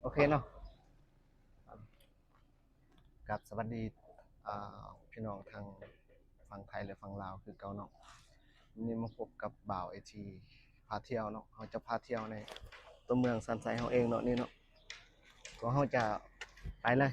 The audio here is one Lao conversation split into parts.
ໂອເຄເນາະ ກາບສະຫວັດດີ ອ່າ ພີ່ນ້ອງທັງຝັ່ງໄທ ແລະ ຝັ່ງລາວຄືເກົ່າເນາະ. ມື້ນີ້ມາພົບກັບບ່າວເອທີພາທ່ຽວເນາະ. ເຮົາຈະພາທ່ຽວໃນຕົວເມືອງສັນໄຊເຮົາເອງເນາະ ນີ້ເນາະ. ກໍເຮົາຈະໄປເລີຍ.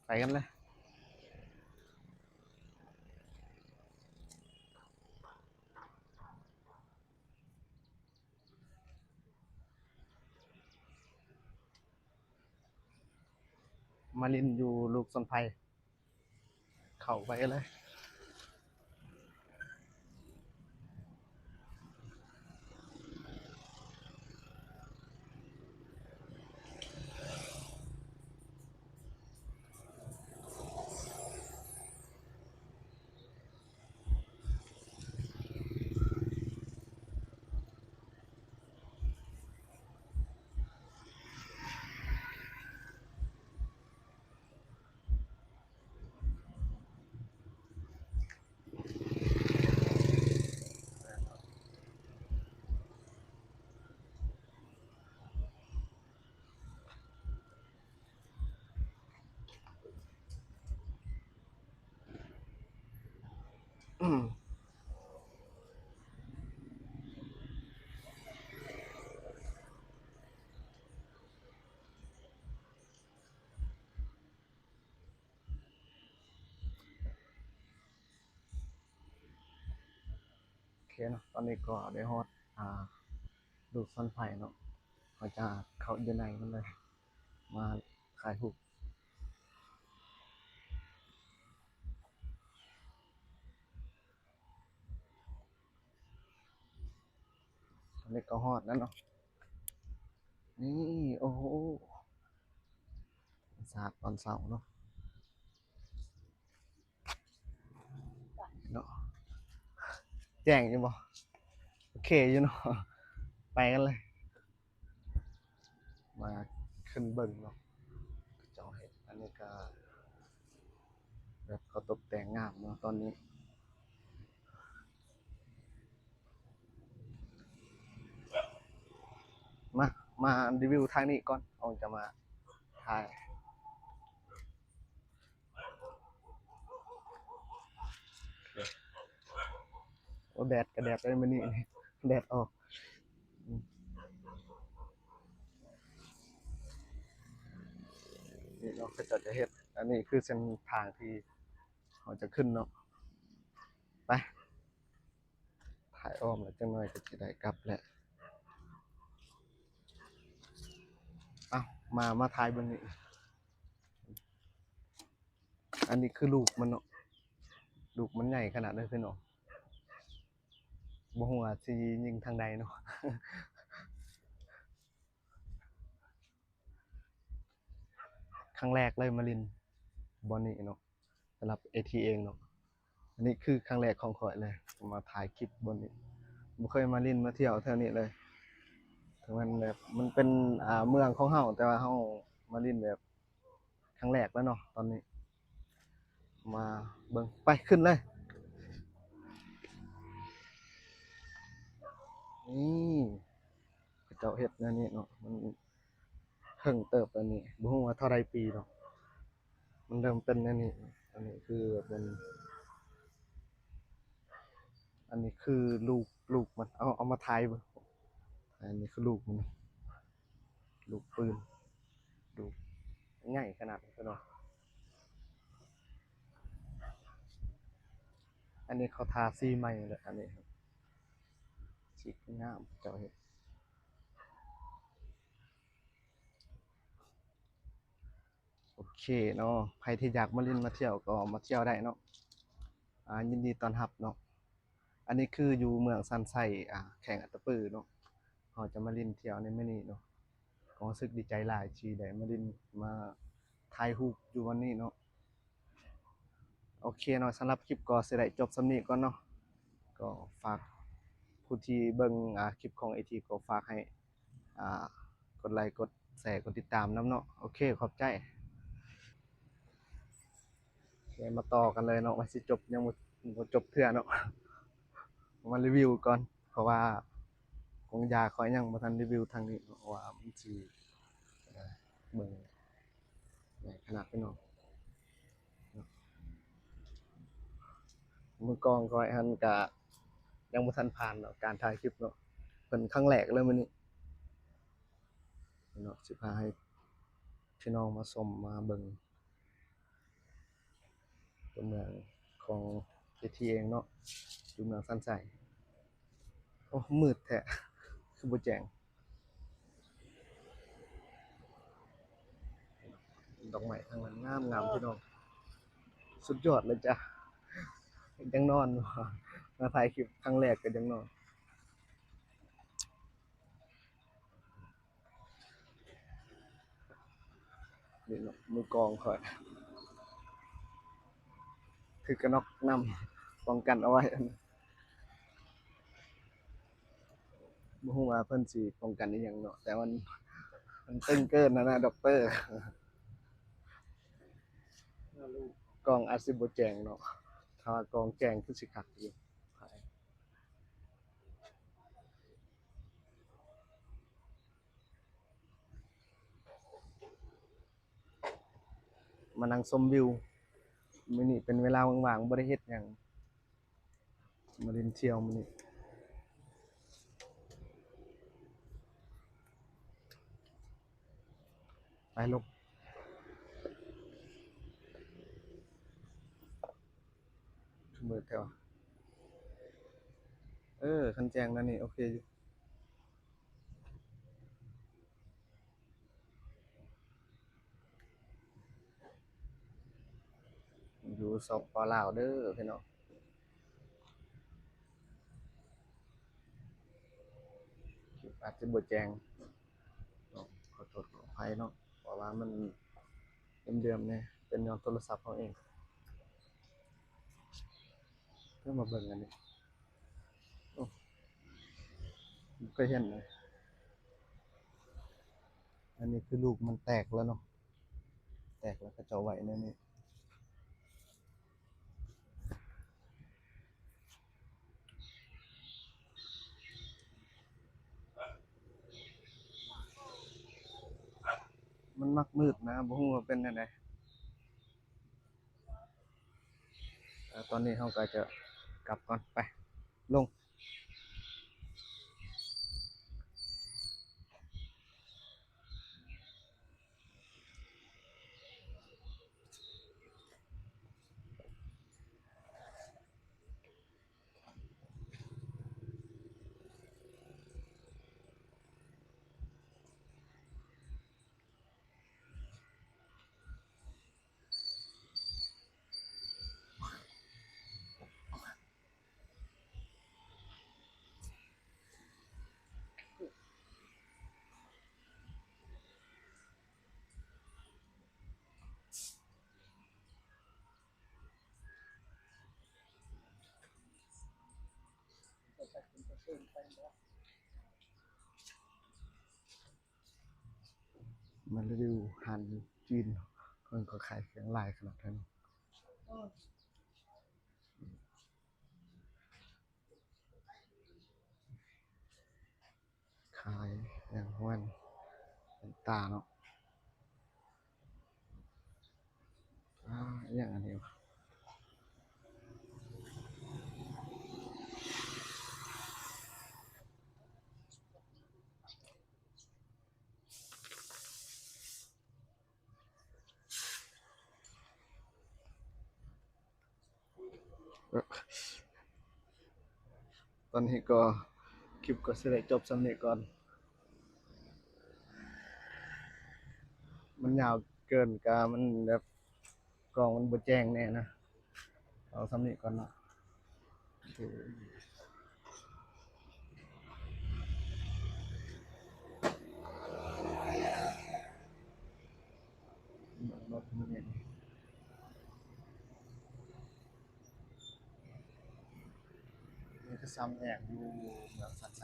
ໄປກັນເລີຍ. ມາຫຼິ້ນຢູ່ລູກສວນໄຜ່. ເຂົ້າໄປເລີຍ. ໂອເຄເນາະ ຕອນນີ້ກໍໄດ້ຮອດ ອ່າ ລູກສວນໄຜ່ເນາະ. ເຮົາຈະເຂົ້າຢູ່ໃນມັນເລີຍ ມາຖ່າຍຮູບ. ຕອນນີ້ກໍຮອດແລ້ວເນາະ ນີ້ ໂອ້ໂຫ ສາດຕອນເຊົ້າເນາະ ເນາະ ແຈ້ງຢູ່ບໍ່? ໂອເຄຢູ່ເນາະ ໄປກັນເລີຍ. ມາຂຶ້ນເບິ່ງເນາະ ເຂົາເຈົ້າເຮັດ ອັນນີ້ກະແບບເຂົາຕົກແຕ່ງງາມເນາະຕອນນີ້. ມາ ມາຣີວິວທາງນີ້ກ່ອນ ອອງຈະມາຖ່າຍ. ໂອ້ ແດດກະແດດເລີຍມື້ນີ້ ແດດອອກ. ນີ້ເນາະ ເຂົາເຈົ້າຈະເຮັດ ອັນນີ້ຄືເສັ້ນທາງທີ່ເຮົາຈະຂຶ້ນເນາະ. ໄປ ຖ່າຍອ້ອມແລ້ວ ຈັກໜ້ອຍກໍຈະໄດ້ກັບແລ້ວ. ເອົ້າ ມາ ມາຖ່າຍເບິ່ງນີ້ ອັນນີ້ຄືລູກມັນເນາະ ລູກມັນໃຫຍ່ຂະໜາດເລີຍພີ່ນ້ອງ. ບໍ່ຮູ້ວ່າຊິຍິງທາງໃດເນາະ. ຄັ້ງແລກເລີຍມາຫຼິ້ນບ່ອນນີ້ເນາະ ສຳລັບເອທີເອງເນາະ. ອັນນີ້ຄືຄັ້ງແລກຂອງຂ້ອຍເລີຍ ມາຖ່າຍຄລິບບ່ອນນີ້ ບໍ່ເຄີຍມາຫຼິ້ນມາທ່ຽວແຖວນີ້ເລີຍ. ເຖິງແມ່ນແບບມັນເປັນ ອ່າ ເມືອງຂອງເຮົາ ແຕ່ວ່າເຮົາມາຫຼິ້ນແບບ ຄັ້ງແລກແລ້ວເນາະ ຕອນນີ້ ມາເບິ່ງ ໄປ ຂຶ້ນເລີຍ. ນີ້ ເຂົາເຈົ້າເຮັດແນວນີ້ເນາະ ມັນເຖິງເຕີບແນວນີ້ ບໍ່ຮູ້ວ່າເທົ່າໃດປີເນາະ ມັນເລີ່ມເປັນແນວນີ້. ອັນນີ້ຄືເປັນ ອັນນີ້ຄືລູກ ລູກມັນ ເອົາ ເອົາມາຖ່າຍເບິ່ງ. ອັນນີ້ຄືລູກມັນ ລູກປືນ ລູກໃຫຍ່ຂະໜາດນີ້ເນາະ. ອັນນີ້ເຂົາທາສີໃໝ່ແລ້ວ ອັນນີ້ ສີງາມເຈົ້າເຮັດ. ໂອເຄເນາະ ໃຜທີ່ຢາກມາຫຼິ້ນມາທ່ຽວກໍມາທ່ຽວໄດ້ເນາະ ອ່າ ຍິນດີຕ້ອນຮັບເນາະ. ອັນນີ້ຄືຢູ່ເມືອງສັນໄຊ ອາ ແຂວງອັດຕະປືເນາະ. ເຮົາຈະມາຫຼິ້ນທ່ຽວໃນມື້ນີ້ເນາະ. ກໍຮູ້ສຶກດີໃຈຫຼາຍທີ່ໄດ້ມາຫຼິ້ນ ມາຖ່າຍຮູບຢູ່ວັນນີ້ເນາະ. ໂອເຄເນາະ, ສຳລັບຄລິບກໍຊິໄດ້ຈົບສ່ຳນີ້ກ່ອນເນາະ. ກໍຝາກຜູ້ທີ່ເບິ່ງ ອາ ຄລິບຂອງເອທີ ກໍຝາກໃຫ້ ອາ ກົດໄລ ກົດແຊ ກົດຕິດຕາມນຳເນາະ. ໂອເຄ ຂອບໃຈ. ໂອເຄ ມາຕໍ່ກັນເລີຍເນາະ, ວ່າຊິຈົບ ຍັງບໍ່ ບໍ່ຈົບເທື່ອເນາະ. ມາຣີວິວກ່ອນ ເພາະວ່າກອງຢາຂ້ອຍຍັງບໍ່ທັນຣີວິວທາງນີ້ເນາະ ວ່າມັນຊິ ເອີ ເບິ່ງໃຫຍ່ຂະໜາດພີ່ນ້ອງ. ມືກອງຂ້ອຍຫັ້ນກະຍັງບໍ່ທັນຜ່ານເນາະ ການຖ່າຍຄລິບເນາະ, ເພິ່ນຄັ້ງແລກເລີຍມື້ນີ້ເນາະ. ຊິພາໃຫ້ພີ່ນ້ອງມາຊົມມາເບິ່ງ ຕົວເມືອງຂອງເອທີເອງເນາະ, ຢູ່ເມືອງສັນໄຊ. ໂອ້ ມືດແທ້ ຄືບໍ່ແຈ້ງ. ດອກໄມ້ທາງນັ້ນງາມໆ ພີ່ນ້ອງ, ສຸດຍອດເລີຍຈ້າ. ຢາກນອນ ມາຖ່າຍຄລິບຄັ້ງແລກກໍຢາກນອນ. ນີ້ເນາະ ມືກອງຂ້ອຍຖືກກະໜອກນຳ ປ້ອງກັນເອົາໄວ້. ບໍ່ຮູ້ວ່າເພິ່ນຊິປ້ອງກັນອີ່ຫຍັງເນາະ, ແຕ່ມັນ ມັນຕຶງເກີນຫັ້ນນະ ດັອກເຕີ. ກ້ອງອາດຊິບໍ່ແຈ້ງເນາະ, ຖ້າວ່າກ້ອງແຈ້ງຄືຊິຄັກຢູ່. ມານັ່ງຊົມວິວ. ມື້ນີ້ເປັນເວລາວ່າງໆ ບໍ່ໄດ້ເຮັດຫຍັງ, ມາຫຼິ້ນທ່ຽວມື້ນີ້. ໄປລົງ. ມືດແທ້ວ່າ. ເອີ ຄັນແຈ້ງແນວນີ້ໂອເຄຢູ່. ຢູ່ ສປ ລາວ ເດີພີ່ນ້ອງ. ຄລິບອາດຈະບໍ່ແຈ້ງເນາະ, ຂໍໂທດຂໍອະໄພເນາະ, ເພາະວ່າມັນເດີມໆ ແດ່ ເປັນຍ້ອນໂທລະສັບເຮົາເອງ. ເພື່ອມາເບິ່ງອັນນີ້ ໂອ້ ບໍ່ເຄີຍເຫັນເລີຍ. ອັນນີ້ຄືລູກມັນແຕກແລ້ວເນາະ, ແຕກແລ້ວເຂົາເຈົ້າໄວ້ແນວນີ້. ມັນມັກມືດນະ, ບໍ່ຮູ້ວ່າເປັນແນວໃດ. ເອີ ຕອນນີ້ເຮົາກໍຈະກັບກ່ອນ. ໄປ ລົງ. ມາຣີວິວຮ້ານຈີນ ເພິ່ນກໍຂາຍເຄື່ອງຫຼາຍຂະໜາດນັ້ນ. ຂາຍຫຍັງຂອງມັນ ເປັນຕາເນາະ. ອາ ອີ່ຫຍັງອັນນີ້ວະ? ຕອນນີ້ກໍ ຄລິບກໍຊິໄດ້ຈົບສ່ຳນີ້ກ່ອນ. ມັນຍາວເກີນ ກະມັນແບບ ກ້ອງມັນບໍ່ແຈ້ງແດ່ນະ. ເອົາສ່ຳນີ້ກ່ອນເນາະ. ໂອເຄ. ນີ້ຄືສາມແຍກຢູ່ເມືອງສັນໄຊ.